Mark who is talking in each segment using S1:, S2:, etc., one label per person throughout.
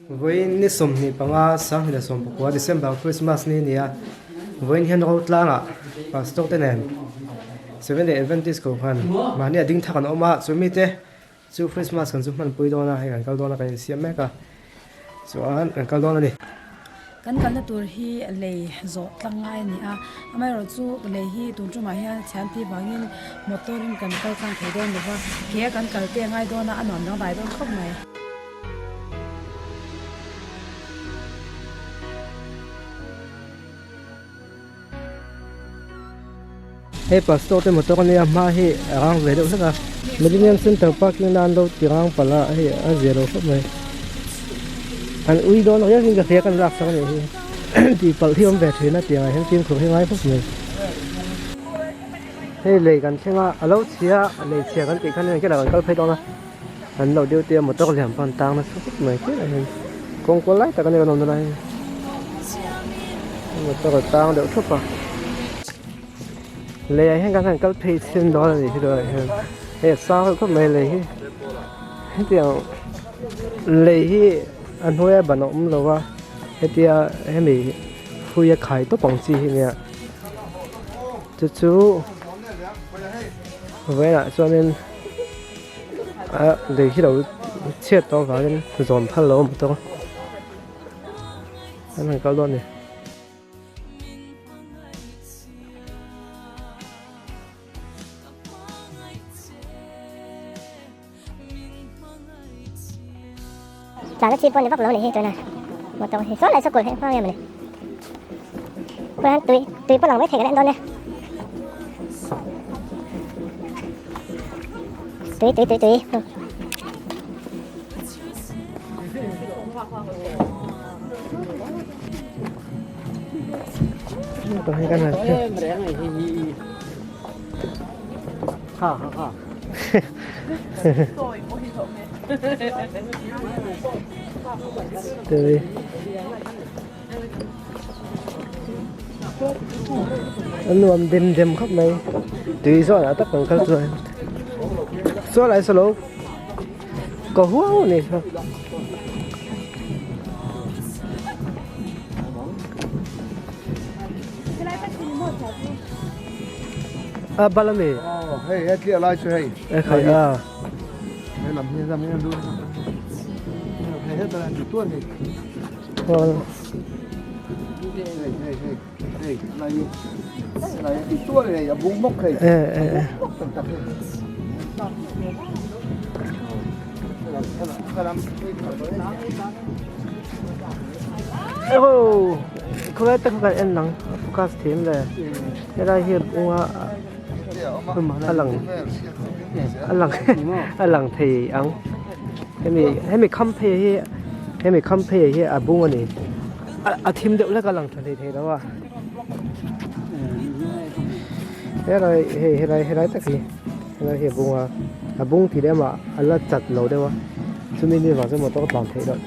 S1: Vawiin ni 25 2019 December Christmas ni a ni a, vawiin hian Rotlangah Pastor te nen Seventh Day Adventist Kohhran mahni a ding thak an awm a, chu mite chu Christmas kan chu hmanpui dawn a, hei kan kal dawn a kan insiam mek a, chuan kan kal dawn a ni.
S2: Kan kalna tur hi lei zawh tlang ngai a ni a, amaherawhchu lei hi tun tumah hian thian tih vangin motor in kan kal tlang thei dawn lova, ke a kan kal te a ngai dawn a, a nuam dangdai dawn khawp mai.
S1: Hei pastor te motor ania hma hi a rang ve deuh hlek a millennium center parking na an lo ti rang palh a hei a zia lo khawp mai an ui dawn riau in ka hria kan lak sak anih hi tih palh hi awm ve thin a tiang ah hian fimkhur hi ngai khawp mai hei lei kan thleng a a lo chhia lei chhia kan tih khan hei kan kal phei dawn a an lo duty a motor lian pawh an tang nasa khawp mai chiah hian kawng kual lai tak a ni kan awmna lai hi motor a tang deuh thup a lei ah hian kan han kal phei chhin dawn a ni hi tunah hian hei a sang deuh khawp mai lei hi hetiang lei hi a hnuaia ban a awm lo a hetia hemi hrui a khai tawp ang chi hi nia chu chu vawiinah chuanin. A lei hi lo chhiat tawh avangin zawn phal lo a awm tawk a an han kal dawn a ni.
S3: Tlan a chi pawh ni vak lo a nih hi tuna motor hi sawn leh saw kulh hi hmang em a ni chuan tui tui pawh lang mai thei kan en dawn nia tui tui tui tui
S1: Tui. A nuam dem dem khawp mai. Tui zawn ah tak kan kal chuan. Saw lai saw lo ka huau ni saw. A bal ami.
S4: Hei he tliah lai chu hei.
S1: E khai a.
S4: Hei lam hi lam hi an duh. Hei he tan an tuan hei. Hei hei hei hei lai lai ti tuan hei a bung mok hei.
S1: E e e. Oh, khawlai tak kan en nang focus thiam le helai hi bunga a lang a lang a lang thei ang hemi hemi kham phei hi hemi kham phei hi a bung a ni a thim deuh hlek a lang tha hlei thei lo a helai hei helai helai tak hi helai hi a bung a a bung tih leh mah a la chat lo deuh a chumi ni vang chuan motor a tlan theih loh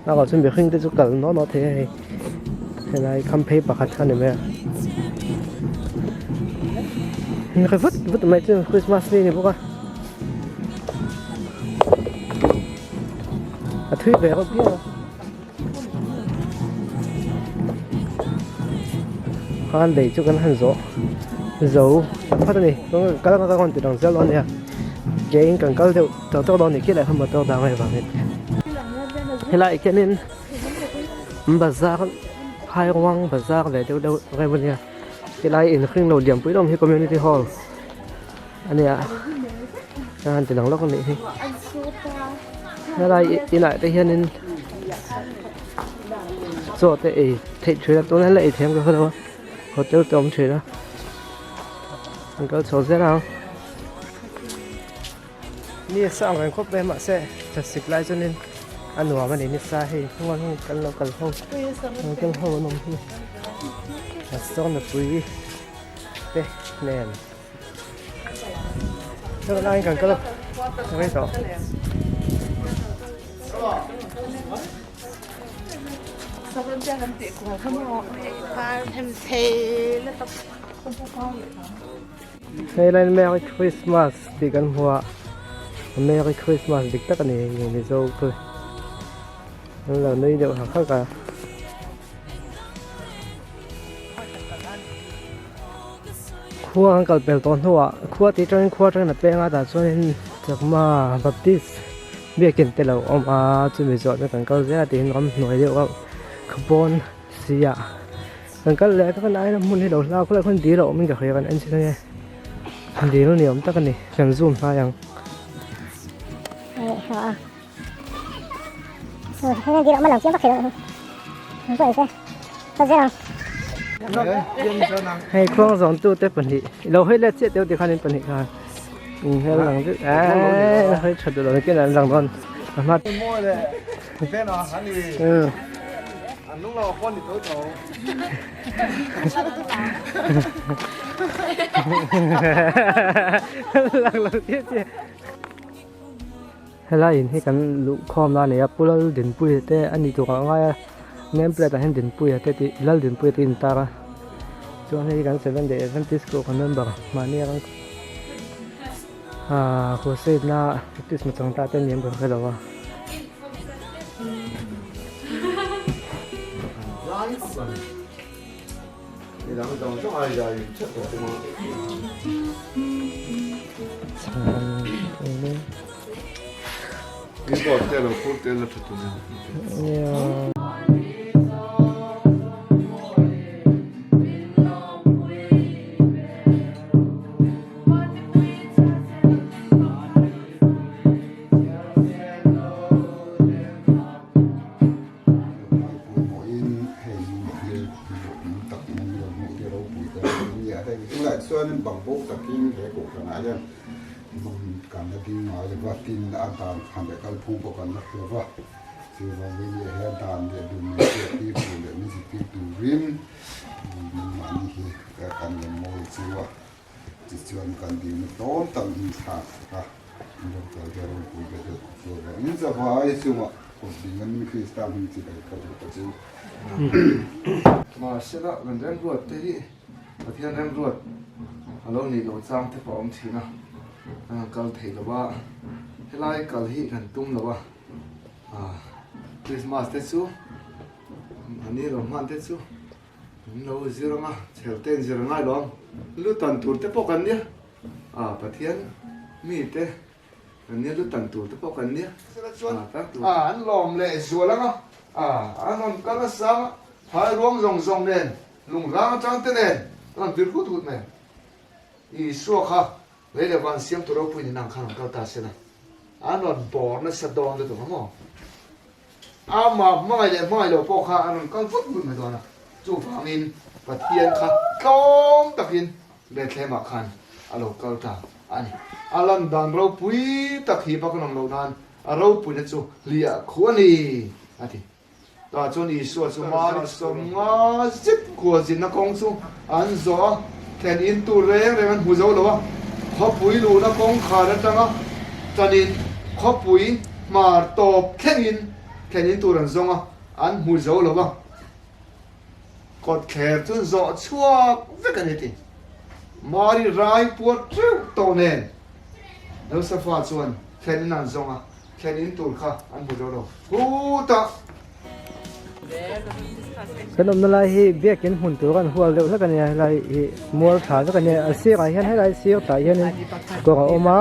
S1: a kal chuan mihring te chu kal nawk nawk thei a hei helai kham phei pakhat kha a ni mai a ri vut vut mai chu christmas ni a ni bawk a a thui ve reuh viau a khan lei chu kan han zawh zo phawt a ni kal ang ka rawn ti dang zel dawn a nia keiin kan kal deuh tawk tawk dawn a ni khi lai kha motor dang a vangin helai khianin bazar phairuang bazar ve deuh deuh reuh a nia helai inhring lo lianpui deuh hi community hall a nia a han ti lang lawk a nih hi helai inah te hianin chaw te ei theih thin a tunah hian la ei theih ang ka hrelo a hotel te awm thin a an kal chho zel ang ni a sang reng khawp mai mahse thlasik lai chuanin a nuam a ni nasa hei hnungah hian kan lo kal ho kan kal ho an awm hi a sawn mipui te nen. Laiin kan kal a rei tawh. Hei lai Merry Christmas tih kan hmu a. Merry Christmas dik tak a ni hei Mizo khu an lo nui deuh hak hak a. Khua an kal pel tawh hnuah khua tih atangin khua atangin a peng a tah chuanin Chakma Baptist biakin te lo awm a chumi zawh chu kan kal zel a tiin ramhnuai deuh a khapawn sia kan kal leh a ka aina hmun hi lo hlau khawlai khawn dil a awm in ka hria kan en chhin ange dil ni awm tak a ni kan zoom hnai ang. Hei khuang zawn tu te pahnih ilo hawi let chiah teuh tikhan in pahnih khan in hel lang zet eee hawi tha duh lo nikin an lang dawn a hma Lang lo chiah chiah. Helai in hi kan luh khawm na a ni a Pu Laldinpuia te a ni tur ah ngai a name plate ah hian Dinpuia te tih Laldinpuia tih a intar a chuan hei hi kan seven day adventist kohhran member mahni a kan Aaa crusade na baptisma chang ta te an ni em ka hre lo a.
S4: Tichuan kan dihna tlawm tak hming thlak a Doctor te ropui te chu chuvangin zavai chungah kut ding an Krista hming chi bai ka duh ta chu.
S5: Mahsela kan remruat te hi Pathian remruat a lo nih loh chang te pawh a awm thin a, kan kal thei lo a, helai kal hi kan tum lo a, Christmas te chu mahni lo hman te chu Min lo zir anga, chher te in zir angai lo ang. Lu tan tur te pawh kan nia. Ah Pathian mi te kan nia lu tan tur te pawh kan nia. Ah tan tur. Ah an lawm leh zual anga. Ah an rawn kal nasa anga phai ruang zawng zawng nen lungrang atang te nen an rawn vir hut hut mai. Isua kha lei leh van siam tur ropui nen ang khan rawn kal ta se la. An rawn bawr nasa dawn lutuk ang maw. Amah hmangaih leh hmangaih lo pawh kha an rawn kal vut vut mai dawn a, chuvangin Pathian kha tlawm takin Bethlehem-ah khan a lo kal ta a ni. A lan dan ropui tak hi bak an awm loh nan a ropuina chu hliah khuh a ni, a ti. Tah chuan Isua chu Mari sawmnga zet khualzinna kawng chu an zawh a, thlen in tur reng reng an hmu zo lo a, khawpui luhna kawngkhar atanga tanin khawpui hmar tawp thlengin thlen in tur an zawng a, an hmu zo lo a, kawtthler chu zawh chhuak vek a ni ti. Mari rai puar teuh tawh nen Josefa chuan thlen in an zawng a, thlen in tur kha an hmu zo lo. Hutah!
S1: Kan awmna lai hi biakin hmun tur an hual deuh hlek a nia helai hi mual tha vek a nia a sirah hian helai sir tah hianin kawr a awm a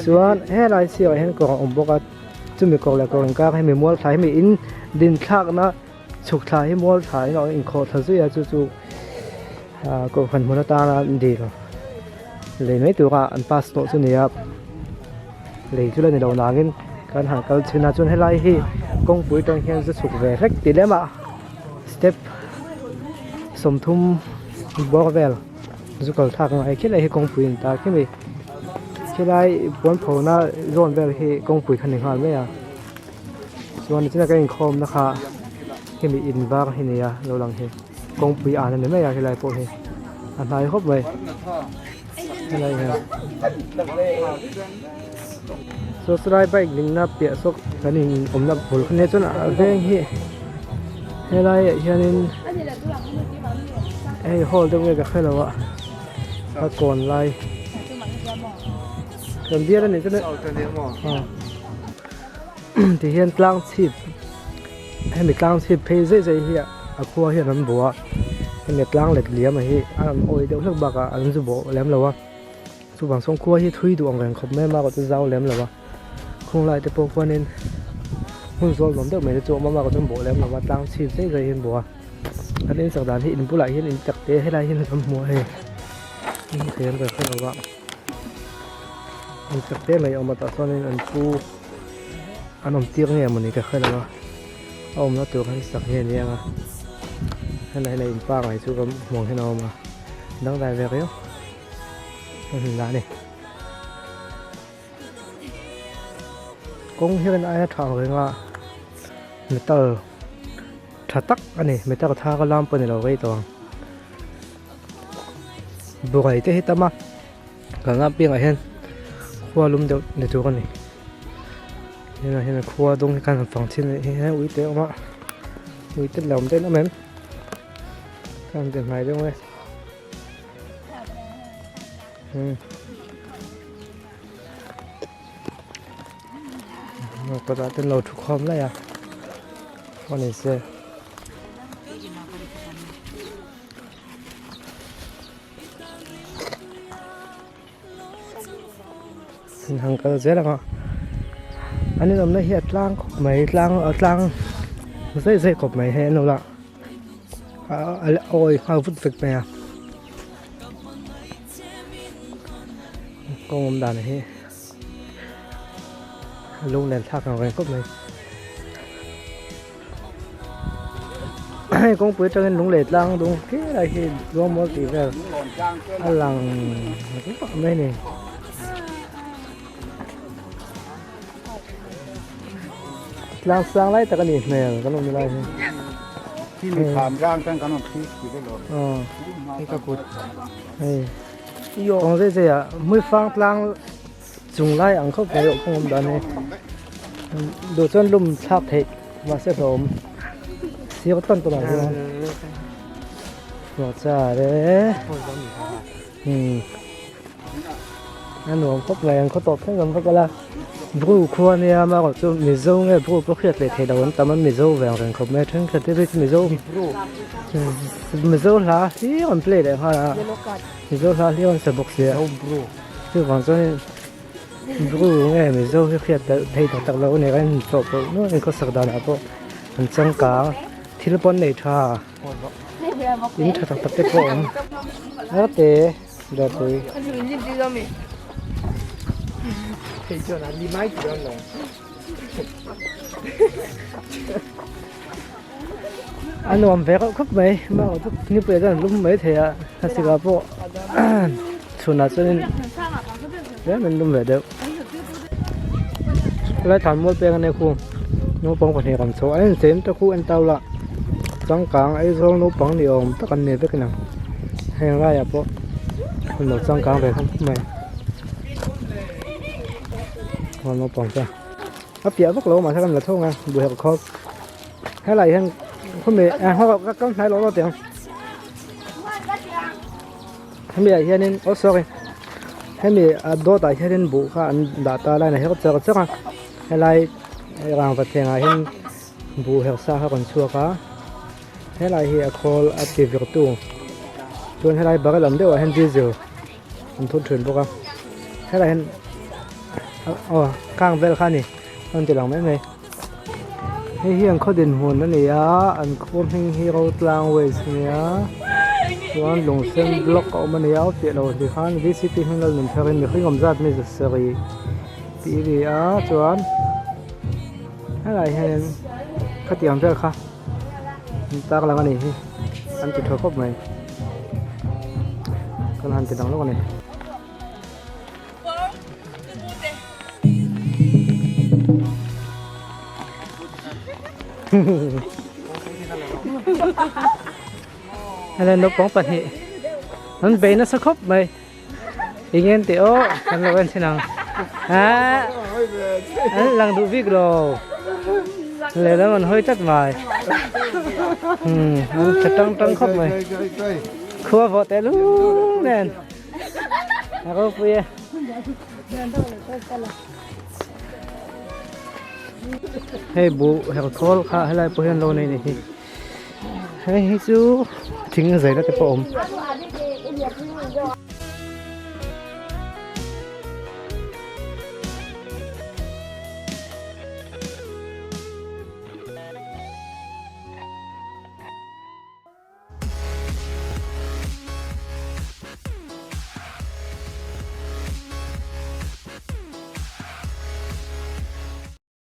S1: chuan helai sirah hian kawr a awm bawk a chumi kawr leh kawr inkar hi mi mual tha hi mi in din thlakna chhuk thla hi mual tha in a inkhawh thla zui a chu chu ah kohhran hmun atana an dil lei mai tura an pass tawh chu a ni a lei chu la ni lo nangin kan han kal chhin a chuan helai hi kawngpui tang hian zu chhuk ve hlek tih lem ah step 30 bawr vel zu kal thlak ngai khilai hi kawngpui a ni ta khimi khilai puan pho na zawn vel hi kawngpui kha ni nghal mai a chuan nichina ka inkhawm na kha hemi in var hi ni a lo lang hi kawngpui an a ni mai a helai pawh hi a hnai khawp mai helai hian saw chulai bike dingna piah sawk kan in awmna bul kha nia chuan a veng hi helai ah hianin hei hall deuh nge ka hrelo a a kawn lai. Kan bial a nih chuan ti hian tlang chhip hemi tlang chhip phei zai zai hi a khua hian an bawh a hemi tlang let liam a hi a rawn awi deuh hlek bakah an zu bawh lem lo a chuvang chuan khua hi thui duh ang reng khawp mai a mah erawh chu zau lem lo a khung lai te pawh khuanin hmun zawl nuam deuh mai te chu a awm a mah erawh chu an bawh lem lo a tlang chhip zai zai hi an bawh a an in sak dan hi in bulah hian in tak te helai hian kan hmu a hei thei an rawn hre lo a. An tak te mai awm a tah chuanin an pu an awm tir nge mawni ka hre lo a a awmna tur han sak hi a ni ang a helai hian a in pangai chu ka hmu ang hian a awm a dangdai ve riau a hmun lah a ni kawng hian aia tha ang reng a metal tha tak a ni metal thar a lam pawh a ni lo rei tawh ang. Burai te hi tam a kalna piangah hian khua lum deuh ni tur a ni tunah hian khua dawng hi khan han fang thin a nih hi ui te a awm a ui te la awm te an awm em ka han ti hnai deuh e umm kawtah te an lo thu khawm laih a aw ni se. An han kal zel ang a an inawmna hi a tlang khawp mai tlang a tlang zai zai khawp mai hei an lo la a awi nghal vut vek mai a kawng awm dan hi a lunglen thlak ang reng khawp mai. Hei kawngpui atangin lung leh tlang dung thlirah lai hi luangmual tih vel a lang ruah mai a ni. Tlang sang lai tak a nih hmel kan awm lai hi. Hei kawng zai zai ah hmuifang tlang chung lai ang khawp mai kawng awm dan hi duh chuan lum thlak theih mahse hlawm sir tan tawh ah hian rawhcha te a nuam khawp mai an khaw tawp thleng kan va kal a bru khua ania amaherawh chu mizo nge bru pawh hriat leh theih loh an tam a mizo ve ang reng khawp mai a thenkhat te phei chu mizo mizo hla hlir an play leh nghal a mizo hla hlir an sa bawk sia. Chuvang chuan bru nge mizo hi hriat belh thei tak tak lo a ni a in chawh pawlh nual in khawsak danah pawh an changkang thil pawn nei tha in tha tak tak te pawh a awm a te dawrpui. A nuam ve reuh khawp mai amaherawhchu nipui ah chuan an lum mai thei a thlasik ah pawh chhunah chuanin tlem an lum ve deuh helai thlan mual peng ania khu naupang pahnih rawn chho a en chem te khu en tau la changkang Aizawl naupang ni awm tak an ni vek aniang heng laiah pawh an lo changkang ve khawp mai aw naupang te. A piah vak lo mahse kan la tho ang a buai hauh khawp helai hian khawmi ah ka kal hnai lo lo teh ang hemi ah hianin oh sorry hemi a dawt ah hianin buh kha an dah ta lai a ni her char char a helai rangva thlengah hian buh her sa kha a rawn chhuak a helai hi a khawl a ti vir tu chuan helai barrel ang deuhah hian diesel an thut thin bawk a helai hian aw khang vel kha a ni a rawn ti lang mai mai hei hi an khaw dinhmun a ni a an khua hming hi Rotlang waste a nia chuan lung sen block a awm a ni a aw piah lo ti khan v c p hming lal nun thar in mihring awm zat mi sarih tih a ni a chuan helai hian khatiang vel kha an tar lang a ni hi an ti tha khawp mai kan han ti dang lawk a ni. Helai naupang pahnih an bei nasa khawp mai eng nge an tih aw kan lo en thin ang ah an lang duh bik lo lehlam an hawi tlat mai umm an tha tang tang khawp mai khua vawh teh lung nen. A ropui e. Hei buh her khawl kha helai pawh hian lo nei ni hi hei hi chu thing a zaina te pawh a awm.